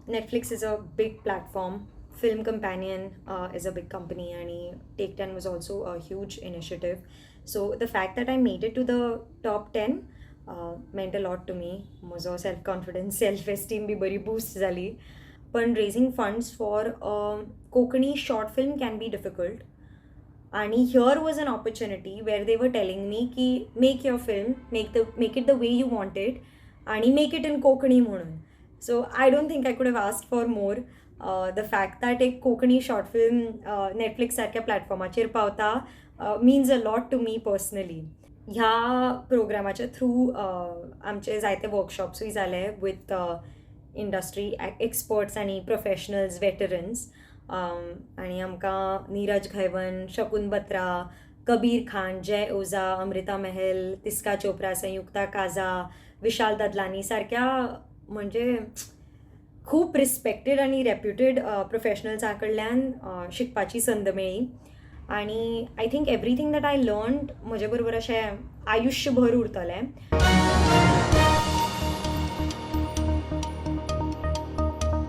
Netflix is a big platform, Film Companion is a big company आणि Take 10 was also a huge initiative. So the fact that I made it to the top 10 meant a lot to me. म्हजो self confidence, self esteem बी बरी boost जाली. पण raising funds for Konkani short film can be difficult आणि here was an opportunity where they were telling me की make your film, make it the way you want it आणि मेक it in Konkani म्हणून. So I don't think I could have asked for more. The fact that एक Konkani short film Netflix सारख्या प्लॅटफॉर्माचेर पावता means a lot to me personally. ह्या प्रोग्रामाच्या through आमचे जायते वर्कशॉप्सूय जाले with industry experts आनी प्रोफेशनल्स, वेटरन्स आनी आमकां नीरज घायवन, शकुन बत्रा, कबीर खान, जय ओझा, अमृता मेहल, तिस्का चोप्रा, संयुक्ता काजा, विशाल ददलानी सारक्या म्हणजे खूब रिस्पेक्टेड आनी रेप्युटेड प्रोफेशनल्सां कडल्यान शिकपाची संद मेळ्ळी आनी I think everything that I learned म्हजे बरोबर अशें आयुश्यभर उरतलें.